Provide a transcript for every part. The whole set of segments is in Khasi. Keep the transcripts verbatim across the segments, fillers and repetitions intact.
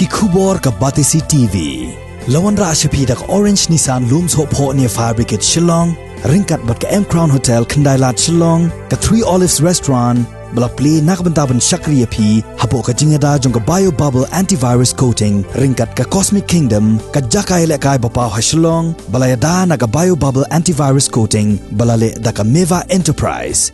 Ki khubor ka Batesi T V. La wanrah sha phi da ka Orange Nissan Lum Sohphoh near Fire Brigade Shillong, ryngkat bad ka M Crown Hotel Khyndailad Shillong, ka Three Olives Restaurant, ba la plie na ka bynta ban shakri ïa phi hapoh ka jingïada jong ka Bio Bubble Antivirus Coating, ryngkat ka Cosmic Kingdom, ka jaka ïalehkai ba paw ha Shillong, ba la ïada na ka Bio Bubble Antivirus Coating, ba la leh da ka Meva Enterprise.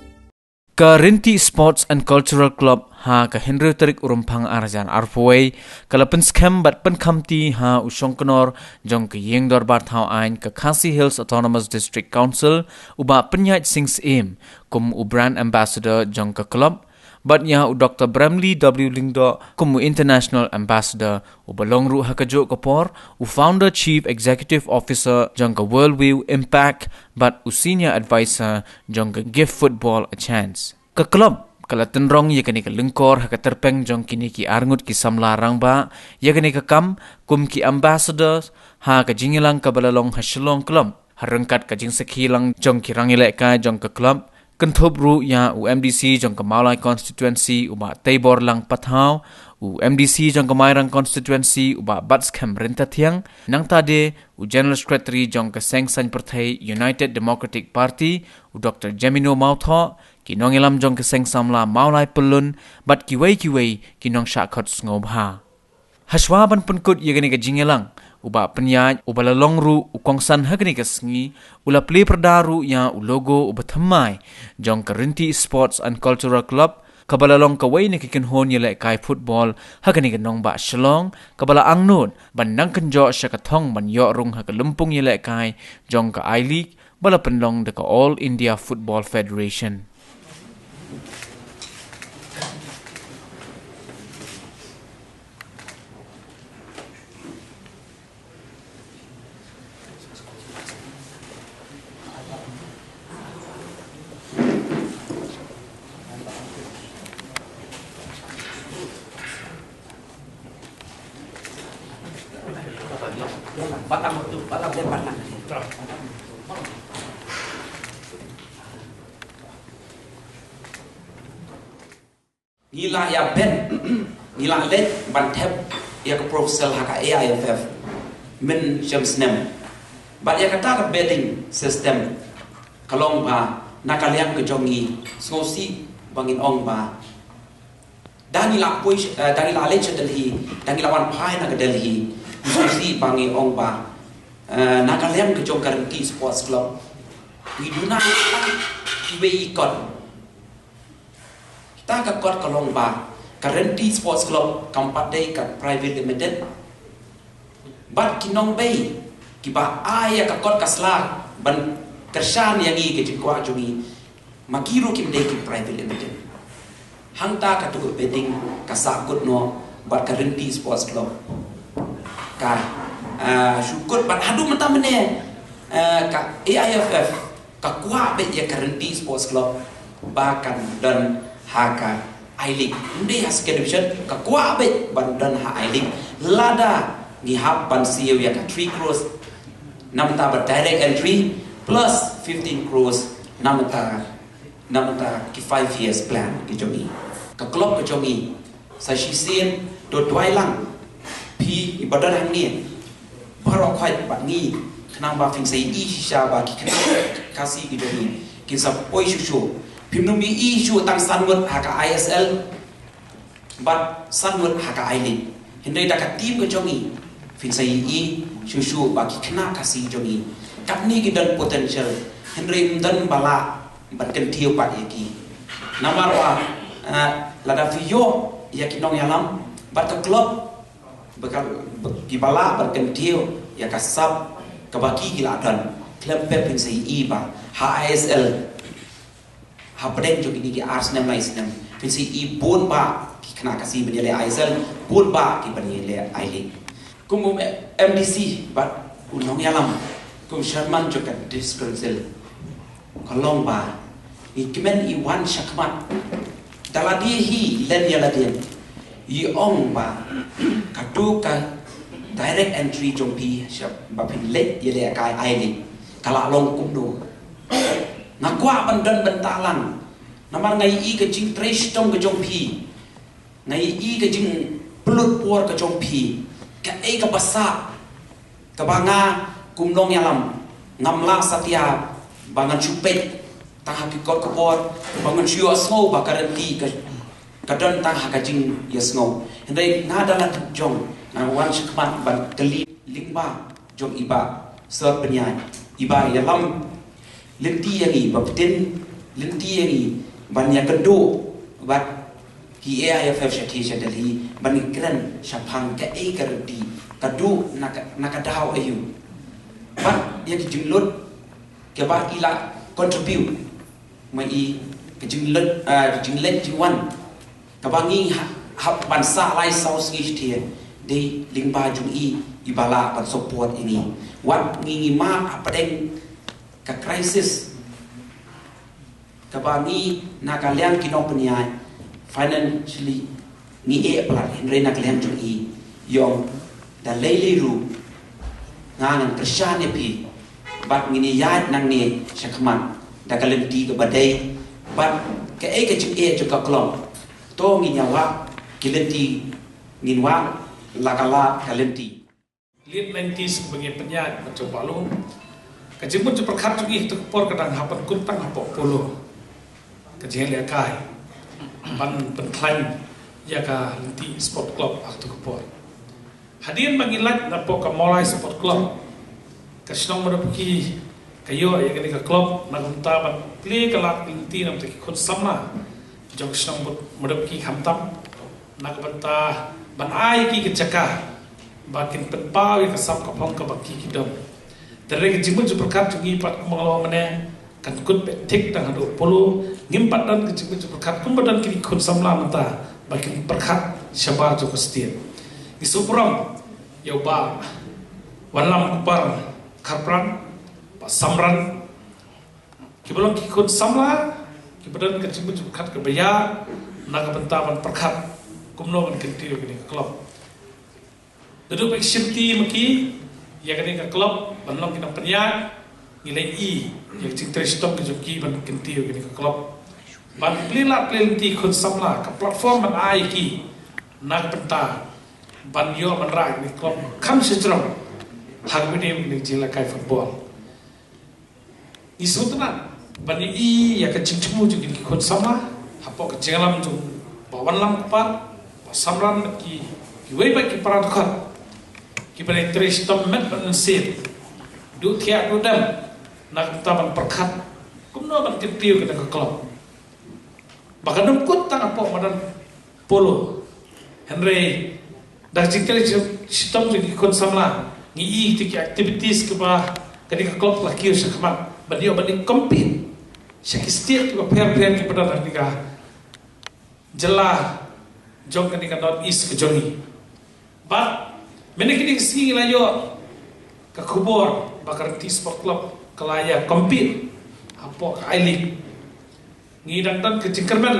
Ka Rynti Sports and Cultural Club ha ka hynriew tarik u Rymphang ar hajar arphew wei, ka la pynskhem bad pynkhamti ha u shongknor jong ka ïing dorbar thaw aiñ ka Khasi Hills Autonomous District Council, u Bah Pynïaid Sing Syiem, kum u Brand Ambassador jong ka club, bad ïa u Doktor Bramley W Lyngdoh kum u International Ambassador, u ba long ruh ha kajuh ka por u Founder Chief Executive Officer jong ka World View Impact, bad u Senior Advisor jong ka Give Football a Chance. Ka club ka la tynrong ïa kane ka lyngkor ha ka tyrpeng jong kine ki arngut ki samla rangbah ïa kane ka kam kum ki ambassadors ha ka jingïalang ka ba la long ha Shillong Club, ha ryngkat ka jingsakhi lang jong ki rangïalehkai jong ka club, kynthup ruh ïa u M D C jong ka Mawlai Constituency u Bah Teibor Lang Pathaw, u M D C jong ka Mairang Constituency u Bah Batskhem Ryntathiang, nangta de u General Secretary jong ka Seng Saiñ Pyrthei United Democratic Party u Doktor Jemino Mawthoh, ki nongïalam jong ka Seng Samla Mawlai Pyllun, bad kiwei kiwei ki nongshah khot sngewbha. Hashwa ban pynkut ïa kane ka jingïalang, u Bah Pynïaid, u ba la long ruh u kongsan ha kane ka sngi, u la plie pyrda ruh ïa u logo u ba thymmai jong ka Rynti Sports and Cultural Club, ka ba la long kawei na ki kynhun ïalehkai football ha kane ka nongbah Shillong, ka ba la angnud ban nang kynjoh sha ka thong ban ïoh rung ha ka lympung ïalehkai jong ka I-League, ba la pynlong da ka All India Football Federation. Ngi la ïa bud, ngi la leit ban thep ïa ka proposal ha ka A I F F mynshwa snem. Bad ïa kata ka bidding system ka long ba na ka liang ka jong ngi, sngewsih ba ngin ong ba da ngi la poi, eh, da ngi la leit sha Delhi, da ngi la wan phai na ka Delhi, sngewsih ba ngi ong ba, eh, na ka liang ka jong ka Rynti Sports Club, ngi duna kiwei ki kot. Kata ka kot ka long ba ka Rynti Sports Club kam pat dei ka private limited. Bad ki nongbei kiba ai ïa ka kot ka sla ban kyrshan ïa ngi, ka jingkwah jong ngi, ma ki ruh kim dei ki private limited. Hangta katu ka bidding ka sahkut noh bad ka Rynti Sports Club ka, ah, shu kut bad haduh mynta mynne, ah, ka A I F F ka kwah beit ïa ka Rynti Sports Club ba kan don ha ka I-League. Ym dei ha Second Division, ka kwah beit ban don ha I-League. Lada ngi hap ban siew ïa ka three crores na bynta ba direct entry plus fifteen crores na bynta, na bynta ki five years plan ki jong ngi. Ka club ka jong ngi sa shisien to duwai lang. Phi i ba don hangne baroh khoit bad ngi, khnang ba phin sa ïohi shisha ba ki khynnah Khasi ki jong ngi kin sa poi shuh shuh. Phim nym ïohi shuh tang san ngut ha ka I S L bad san ngut ha ka I-League. Hynrei da ka team ka jong ngi phin sa ïohi shuh shuh ba ki khynnah Khasi ki jong ngi katne ki don potential, hynrei ym don ba lah ban kyntiew pat ïa ki. Namar ba, eh, lada phi ïoh ïa ki nongïalam bad ka club ba ka, ba, ki ba lah ban kyntiew ïa ka sap kaba ki ki la don khlem pep, phin sa ïohi ba ha I S L hapdeng jong kine ki ar snem lai snem phin sa ïohi bun bah ki khynnah Khasi ban ïaleh I S L, bun bah ki ban ïaleh I-League. Kum u M D C bad u nongïalam, kum chairman jong ka District Council, ka long ba ngi kmen i wan shakhmat da lade hi len ïa lade, i ong ba katu ka direct entry jong phi sha ba phin leit ïaleh ka I-League ka la long kumno. Nga kwah ban don bynta lang namar nga ïohi ka jingtrei shitom ka jong phi, nga ïohi ka jing Lut por ka jong phi, kaei kaba sah, kaba nga kum nongïalam ngam lah satia ba ngan shu peit tang ha ki kot khubor, ba ngan shu ïohsngew ba ka rynti ka, ka don tang ha ka jingïohsngew. Hynrei nga da la jong nga wan shakhmat ban kylli lyngba jong i Bah Sir Pynïaid, i ba ïalam lynti ïa ngi, ba pyntin lynti ïa ngi ban ïakynduh bad ki A I F F sha ki sha Delhi ban ïakren shaphang kaei ka rynti, ka duh na ka, na ka daw aïu. Bad ïa ki jinglut kiba i la contribute, ma i ka jinglut, ah, ka jingleit jingwan kaba ngi ha, hap ban sah lai saw sngi shatei, dei lyngba jong i, i ba lah ban support ïa ngi. Wat ngi ngi mad hapdeng ka crisis kaba ngi na ka liang ki nongpynïaid financially ngi eh palat, hynrei na ka liang jong i, ïong da lei lei ruh nga ngan kyrshan ïa phi bad ngin ïaid nangne shakhmat da ka lynti kaba dei, bad kaei ka jingeh jong ka club, to ngin ïa wad ki lynti, ngin wad la ka lad ka lynti. Late nineties ba ngi pynïaid bad jong Bah Lum, ka jingmut jingpyrkhat jong ngi ha kato ka por ka dang hap ban kum tang hapoh Polo, ka jingïalehkai ban pynkhlaiñ ïa ka lynti sport club ha kato ka por. Hadien ba ngi lait napoh ka Mawlai Sport Club, ka shnong Mawryngkneng ka ïoh ïa kane ka club na ka bynta ban plie ka lad ka lynti na ka bynta ki khun samla jong ka shnong Mawryngkneng khamtam, na ka bynta ban ai ki ka jaka ba kin pynpaw ïa ka sam ka phong kaba ki ki don. Te hynrei ka jingmut jingpyrkhat jong ngi pat kumba nga la ong mynne, kan kut beit thik tang haduh Polo, ngim pat don ka jingmut jingpyrkhat kumba don kine ki khun samla mynta ba kin pyrkhat shabar jong ka state. Ngi sngewburom ïa u Bah Wanlam Kupar Kharpran, Bah Samran, kiba long ki khun samla kiba don ka jingmut jingpyrkhat kaba ïar na ka bynta ban pyrkhat kumno ban kyntiew ïa kane ka club. Naduh ba ki shimti ma ki ïa kane ka club ban long ki nongpynïaid, ngi la ïohi ïa ka jingtrei shitom ka jong ki ban kyntiew ïa kane ka club, ban plie lad plie lynti khun samla, ka platform ban ai ïa ki na ka bynta ban ïoh ban rah ïa kane ka club kham shajrong ha kaba ïadei bad kane ka jingïalehkai football. Ngi sngewtynnat ban ïohi ïa ka jingthmu jong kine ki khun samla hapoh ka jingïalam jong Bah Wanlam Kupar, Bah Samran bad ki, kiwei pat ki para dkhot kiba la trei shitom met bad mynsiem, duh thiah duh dem na ka bynta ban pyrkhat kumno ban kyntiew ïa kane ka club. Ba kan ym kut tang hapoh madan Polo, hynrei da ka jingtrei shitom jong ki khun samla ngi ïohi ïa ki activities kiba kane ka club ka la kiew shakhmat ban ïoh ban compete sha ki state kiba pher pher kiba don ha kane ka jylla jong kane ka North East ka jong ngi. Bad mynne kine ki sngi ngi la ïoh ka khubor ba ka Rynti Sport Club ka la ïa compete hapoh ka I-League. Ngi dang don ka jingkyrmen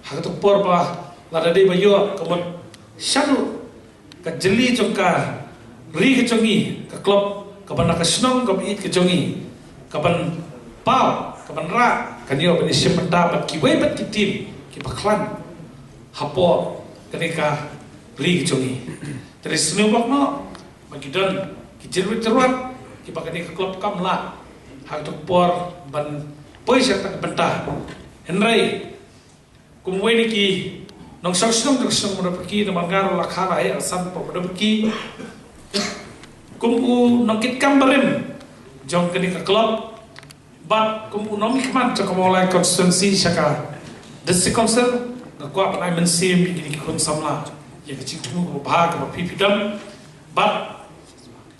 ha kato ka por ba lada dei ba ïoh ka mut shaduh ka jylli jong ka ri ka jong ngi, ka club kaba na ka shnong kaba ïeit ka jong ngi, kaban paw, kaban rah, kan ïoh ban ïashim bynta bad kiwei pat ki team kiba khlaiñ hapoh kane ka ri ka jong ngi. Te ngi sngewbha noh ba ki don ki jingruh jingruh kiba kane ka club kam lah ha kato ka por ban poi sha kata ka bynta. Hynrei kum uwei na ki nongshong shnong jong ka shnong Mawryngkneng, namar nga ruh la kha la heh la san hapoh Mawryngkneng, kum u nongkitkam barim jong kane ka club bad kum u nongmihkhmat jong ka Mawlai constituency sha ka District Council, nga kwah ban ai mynsiem ïa kine ki khun samla ïa ka jingthmu kaba bha kaba phi phi don. Bad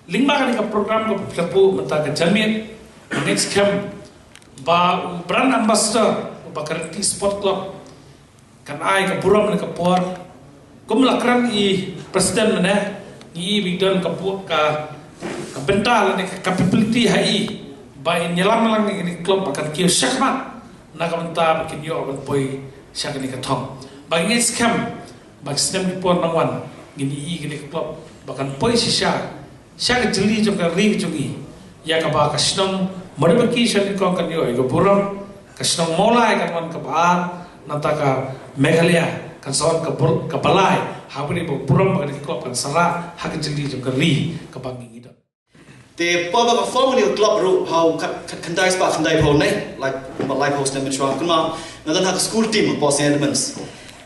lyngba kane ka program kaba phi la buh mynta ka janmiet, nga ngeit skhem ba u brand ambassador uba ka Rynti Sport Club kan ai ka burom lane ka por. Kum la kren i president mynne, ngi i ba i don ka bu-, ka, ka bynta lane ka capability ha i ba in ïalam lang ïa kane ka club ba kan kiew shakhmat na ka bynta ba kin ïoh ban poi sha kane ka thong. Ba ngi ngeit skhem ba ki snem ki por nang wan ngin i kane ka club ba kan poi shisha sha ka jylli jong ka ri ka jong ngi. Ïa kaba ka shnong Mawryngkneng sha nyngkong kan ïoh ïa ka burom, ka shnong Mawlai kan wan kaba ar, nangta ka Meghalaya kan sa wan ka bor-, ka palai ha kane ka burom ba kane ka club kan sa rah ha ka jingim jong ka ri kaba ngi ngi don. Te haba ka form kane ka club ruh ha u khat, khat khyndai spah khyndai phew ne, like, ba lai phew snem mynshuwa, kumba nga don ha ka school team hapoh Saint Edmunds.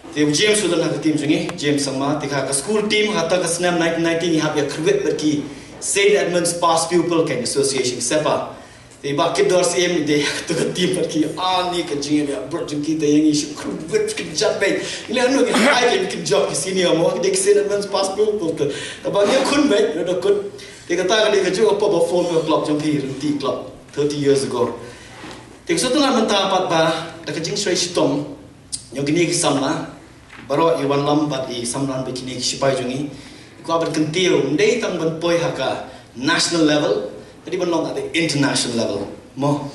Te u James u don ha ka team jong ngi, James Sangma, te ha ka school team ha kata ka snem nineteen ninety ngi hap ïa kyrwit bad ki Saint Edmunds Past Pupil Association, SEPA. Te ba kit dor siem de ha kata ka team bad ki, ani ka jingïa bro jong ki te ïa ngi shu kyrwit kyrjat bad ngi la no ki ai ki kyrjat ki senior mo, ki dei ki Saint Edmunds Past Pupil. Kaba ngi khun bad da khun. Te kata ka dei kajuh ka pop ba form ka club jong phi, Ryntih Club, thirty years ago. Te ka sngewtynnat mynta pat ba da ka jingsngewsih shitom jong kine ki samla baroh, i Wanlam bad i Samran bad kine ki sipai jong ngi, i kwah ban kyntiew, ym dei tang ban poi ha ka national level, ka dei ban long at the international level mo.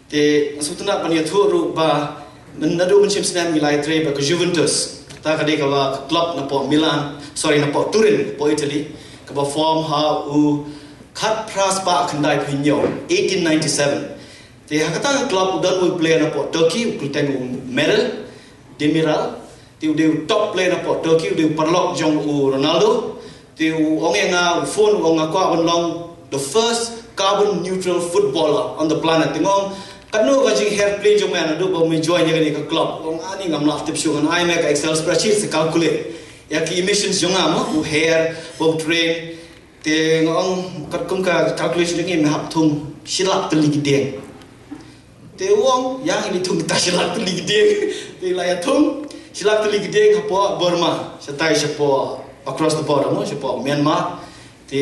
Te nga sngewtynnat ban ïathuh ruh ba myn naduh mynshem snem ngi la ïatrei bad ka Juventus. Kata ka dei kaba ka club napoh Milan, sorry, napoh Turin, napoh Italy, kaba form ha u khatphra spah khyndai phew hynñiew, eighteen ninety-seven. Te ha kata ka club u don u player napoh Turkey, u kyrteng u Meral Demiral. Te u dei u top player napoh Turkey, u dei u paralok jong u Ronaldo. Te u ong ïa nga, u phone, u ong nga kwah ban long the first carbon neutral footballer on the planet. Te nga ong, katno ka jingher plane jong me naduh ba me join ïa kane ka club? U ong, ani ngam lah tip shuh, ngan ai me ka Excel spreadsheet sa calculate ïa ki emissions jong nga mo, u her, ba u train. Te nga ong katkum ka calculation jong ngi me hap thung shi lak tylli ki dieng. Te u ong ïa ngi thung ta shi lak tylli ki dieng. Te la ïa thung shi lak tylli ki dieng hapoh Burma, shatai shapoh across the border mo, shapoh Myanmar. Te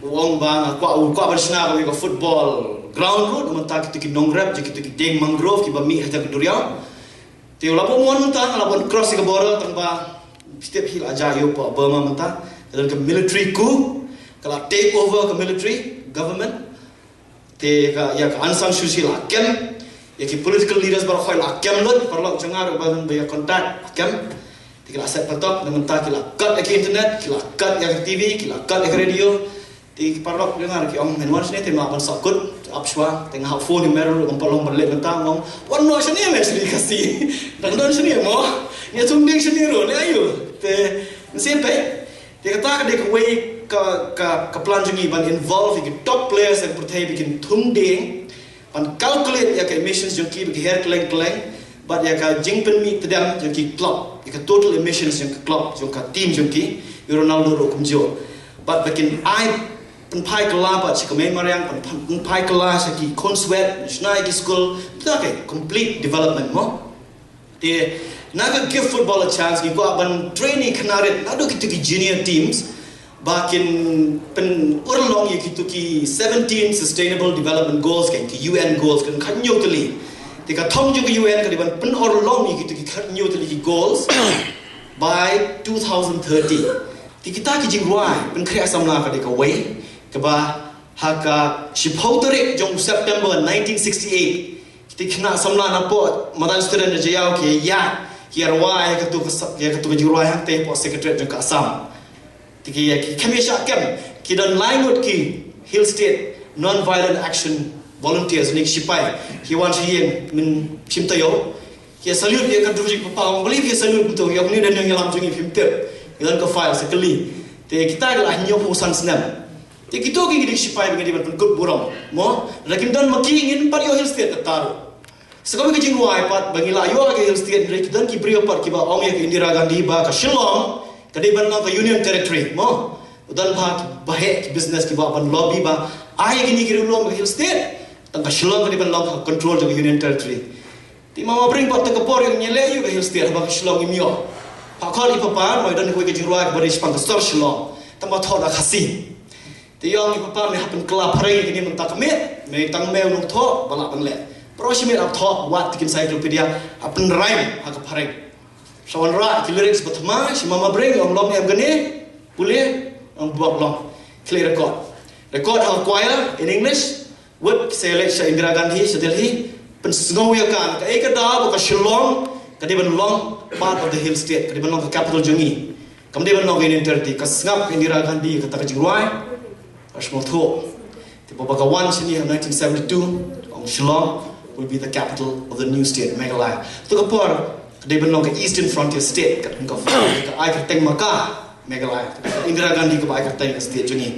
u ong ba nga kwah, u kwah ban shna ka football ground ruh, namar ta kito ki nongrep, kito ki dieng mangrove kiba mih ha ka duriaw. Te u la buh mon mynta, la buh cross ïa ka border, tang ba step hi la jia ïa u pa Burma mynta. Ka don ka military coup, ka la take over ka military government. Te ka, ïa ka Aung San Suu Kyi la kem, ïa ki political leaders baroh khoit la kem lut, paralok jong nga ruh ba don ba ïa contact la kem. Te ki la set patok, na mynta ki la cut ïa ki internet, ki la cut ïa ka T V, ki la cut ïa ka radio. Te ki paralok jong nga ruh ki ong, men wan shane te ma ban sahkut ap shuwa. Te nga hap phone ïa u Meral ruh, um pat long ban leit mynta, nga ong, wan noh shane me, shane Khasi. Dang don shane mo. Ngi thung dieng shane ruh, leh aïu. Te mynsiem peit. Te kata ka dei kawei ka, ka, ka plan jong ngi ban involve ïa ki top players ha ka pyrthei ba kin thung dieng, ban calculate ïa ka emissions jong ki, ba ki her kylleng kylleng, bad ïa ka jingpynmih tdem jong ki club, ïa ka total emissions jong ka club, jong ka team jong ki, ïa u Ronaldo ruh kumjuh. Bad ba kin ai pynphai kylla bad sha ka mei mariang, pyn-, pynphai kylla sha ki khun swet, shna ïa ki skul, ta ka complete development mo. Te na ka give football a chance, ngi kwah ban train ïa ki khynnah rit naduh kito ki junior teams ba kin pynurlong ïa kito ki seventeen Sustainable Development Goals, ki U N goals, kan khathynñiew tylli. Te ka thong jong ka U N ka dei ban pynurlong ïa kito ki khathynñiew tylli ki goals by two thousand thirty. Te kita ki jingrwai pynkhreh samla ka dei kawei kaba ha ka shiphew tarik jong September nineteen sixty-eight, kita ki khynnah samla napoh madan student na Jaïaw ki ïa, ki ïa rwai ïa katu ka sa-, ïa katu ka jingrwai hangtei hapoh secretariat jong ka Assam. Te ki ïa, ki khem ïa shah kem, ki don lai ngut ki Hill State Non-Violent Action Volunteers, ne ki sipai, ki wan sha ïing mynshim taïew. Ki ïa salute ïa ka Dujik Papa, ong, balei phi ïa salute kumto, ïa une u dei u nongïalam jong ngi, phim tip. Ngi don ka file sa kylli. Te kita ki la hynñiewphew san snem. Te kito ki ngi dei ki sipai ba ngi dei ban pynkut burom mo. Lada kim don ma ki ngin pat ïoh Hill State kata ruh. Sa kawei ka jingrwai pat ba ngi la ïoh ka Hill State, hynrei ki don ki briew pat kiba ong ïa ka Indira Gandhi ba ka Shillong ka dei ban long ka Union Territory mo. Don bha ki baheh ki business kiba ban lobby ba ai kine ki riewlum ka Hill State, tang ka Shillong ka dei ban long ka control jong ka Union Territory. Te i Mama Bring pat, te ka por ïa ngi leh ïa ka Hill State haba ka Shillong ngim ïoh. Pat khot i Papa, mo, i don kawei ka jingrwai kaba dei shaphang ka sor Shillong, tang ba thoh da Khasi. Te i ong i Papa, me hap pynkylla phareng ïa kine mynta ka miet, me tang me u nongthoh ba lah ban leh. Baroh shi miet hap thoh, wad ïa ki encyclopedia, hap pynrhyme ha ka phareng. Sa wanrah ki lyrics ba thma, shi Mama Bring, ong long em kane, pule, ong bok long. Ki leh record. Record ha choir in English, wut ki sa leit sha Indira Gandhi sha Delhi, pynsngew ïa ka, kaei ka daw ba ka Shillong ka dei ban long part of the Hill State, ka dei ban long ka capital jong ngi. Kam dei ban long ka Union Territory, ka sngap ka Indira Gandhi kata ka jingrwai. Ka sngewthuh. Te ba ka wan shane ha nineteen seventy-two, ong Shillong will be the capital of the new state, Meghalaya. To ka por, Dei ban long ka Eastern Frontier State, ka, ka, ka ai kyrteng ma ka Meghalaya. Ka Indira Gandhi kaba ai kyrteng ka state jong ngi.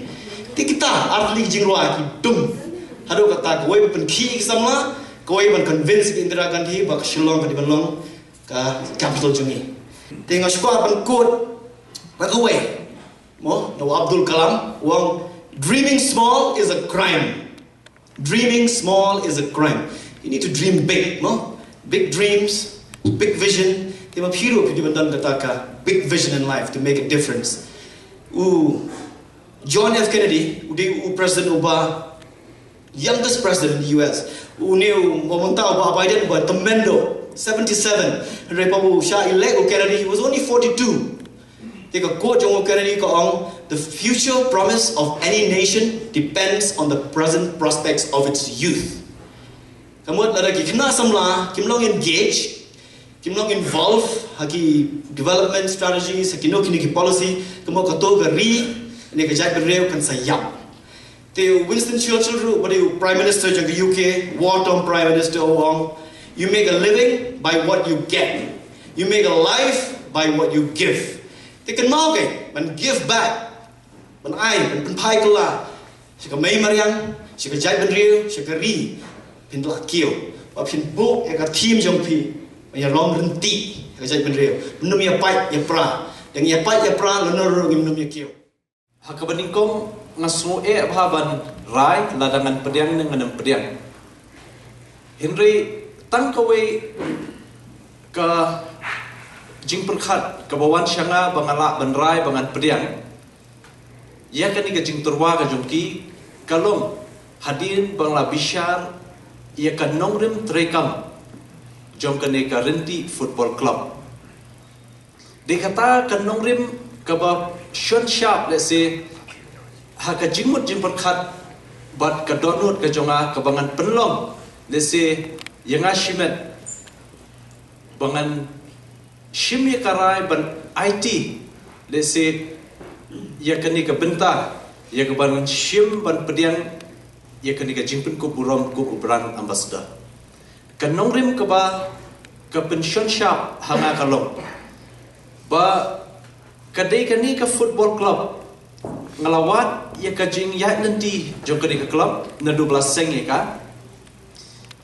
Te kita, ar tylli ki jingrwai ki dung. Haduh kata kawei ban pynkhih ki samla, kawei ban convince ka Indira Gandhi ba ka Shillong ka dei ban long ka capital jong ngi. Te nga shu kwah ban quote na kawei, mo, na u Abdul Kalam, u ong, "Dreaming small is a crime." Dreaming small is a crime. You need to dream big, no? Big dreams, big vision. Te ma phi ruh phi dei ban don kata ka big vision in life to make a difference. U John F Kennedy, u dei u president uba, youngest president in the U S. U ne u mynta uba Biden uba tremendo, seventy-seven. Hynrei haba u shah elect u Kennedy, he was only forty-two. Te ka quote jong u Kennedy ka ong, "The future promise of any nation depends on the present prospects of its youth." Ka mut lada ki khynnah samla kim long engage, kim long involve ha ki development strategies, ha kino kino ki policy, ka mut kato ka ri ne ka jaitbynriew kan sa ïap. Te u Winston Churchill ruh, ba dei u Prime Minister jong ka U K, war torn Prime Minister, u ong, "You make a living by what you get. You make a life by what you give." Te kynmaw, ke ban give back, ban ai, ban pynphai kylla sha ka mei mariang, sha ka jaitbynriew, sha ka ri, phin lah kiew. Ba phin buh ïa ka theme jong phi ban ïalong ryntih ïa ka jaitbynriew. Ngim ïa pait ïa pra. Dang ïa pait ïa pra, lano ruh ngim ïa kiew. Ha kaba nyngkong nga sngew eh bha ban rai lada ngan pdiang ne ngan ym pdiang. Hynrei tang kawei ka jingpyrkhat kaba wan sha nga ba nga lah ban rai ba ngan pdiang ïa kane ka jingtyrwa ka jong ki, ka long hadien ba nga la bishar ïa ka nongrim treikam jong kane ka Ryntih Football Club. Dei kata ka nongrim kaba shon shap lehse ha ka jingmut jingpyrkhat bad ka dohnud ka jong nga kaba ngan pynlong lehse ïa nga shimet ba ngan shim ïa ka rai ban aiti lehse ïa kane ka bynta ïa kaba ngan shim ban pdiang ïa kane ka jingpynkup burom kum u brand ambassador. Ka nongrim kaba ka pynshon shap ha nga ka long ba ka dei kane ka football club, nga la wad ïa ka jingïaid lynti jong kane ka club naduh ba la seng ïa ka.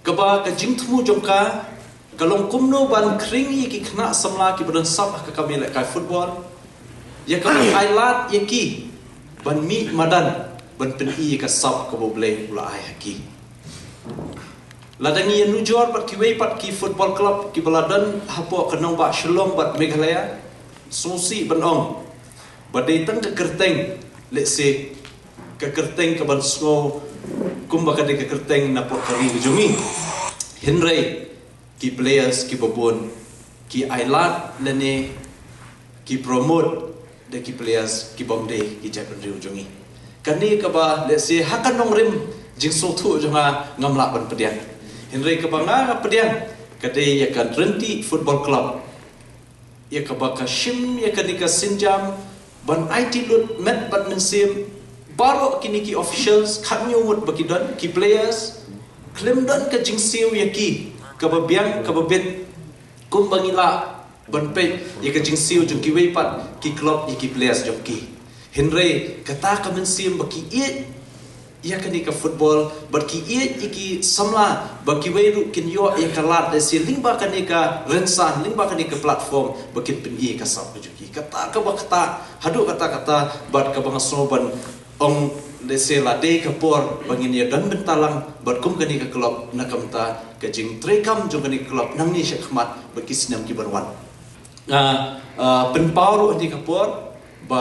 Kaba ka jingthmu jong ka ka long kumno ban khring ïa ki khynnah samla kiba don sap ha ka kam ïalehkai football, ïa kaba ai lad ïa ki ban mih madan ban pyni ïa ka sap kaba U Blei u la ai ha ki. Lada ngi ïanujor bad kiwei pat ki football club kiba la don hapoh ka nongbah Shillong bad Meghalaya, sngewsih ban ong ba dei tang ka kyrteng, lehse ka kyrteng kaban sngew kumba ka dei ka kyrteng napoh ka ri ka jong ngi. Hynrei ki players kiba bun ki ai lad lane ki promote da ki players kibym dei ki jaitbynriew jong ngi. Kane kaba lehse ha ka nongrim jingsngewthuh jong nga ngam lah ban pdiang. Hynrei kaba nga nga pdiang ka dei ïa ka Ryntih Football Club, ïa kaba ka shim ïa kane ka sienjam ban aiti lut met bad mynsiem baroh kine ki officials, khatñiew ngut ba ki don, ki players, khlem don ka jingsiew ïa ki kaba biang kaba bit kumba ngi lah ban peit ïa ka jingsiew jong kiwei pat ki club ïa ki players jong ki. Hynrei kata ka mynsiem ba ki ïeit ïa kane ka football bad ki ïeit ïa ki samla ba kiwei ruh kin ïoh ïa ka lad lehse lyngba kane ka rynsan, lyngba kane ka platform ba kin pyni ïa ka sap ka jong ki. Kata kaba kata, haduh katta katta bad kaba nga sngew ban ong lehse la dei ka por ba ngin ïa don bynta lang bad kum kane ka club na ka bynta ka jingtreikam jong kane ka club nangne sha khmat bad ki snem kiban wan. Nga, ah, pynpaw ruh ha kane ka por ba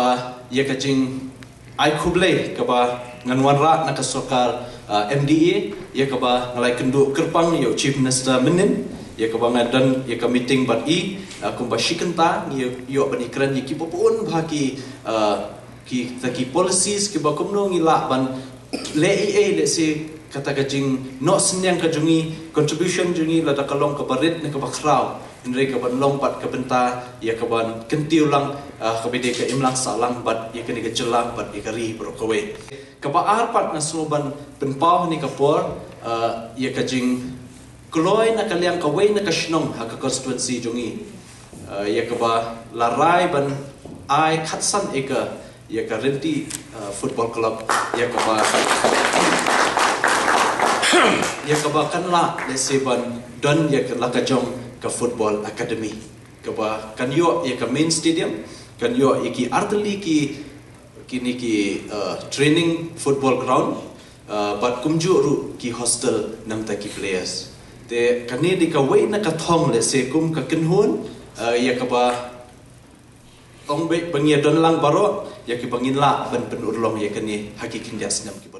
ïa ka jingai khublei kaba ngan wanrah na ka sorkar, ah, M D A, ïa kaba nga la ïakynduh kyrpang ïa u Chief Minister mynnin, ïa kaba nga don ïa ka meeting bad i, ah, kumba shi kynta, ngi ïoh ban ïakren ïa kiba bun bha ki, ah, ki, kita ki policies kiba kumno ngi lah ban leh ei ei, lehse kata ka jingnoh synñiang ka jong ngi, contribution jong ngi, lada ka long kaba rit ne kaba khraw, hynrei kaban long pat ka bynta ïa kaban kyntiew lang, ah, kaba dei ka imlang sahlang bad ïa kane ka jylla bad ïa ka ri baroh kawei. Kaba ar pat nga sngew ban pynpaw ha kane ka por, ah, ïa ka jing kloi na ka liang kawei na ka shnong ha ka constituency jong ngi. Uh, ïa kaba la rai ban ai khatsan acre ïa ka Rynti uh, Football Club, ïa kaba ïa kaba kan lah lehse ban don ïa ka la ka jong ka football academy, kaba kan ïoh ïa ka main stadium, kan ïoh ïa ki artylli ki kine ki uh, training football ground, uh, bad kumjuh ruh ki hostel namta ki players. Te kane dei kawei na ka thong lehse kum ka kynhun uh, ïa kaba ong beit ba ngi ïa don lang baroh ïa kiba ngin lah ban pynurlong ïa kane ha ki khyndiat snem ki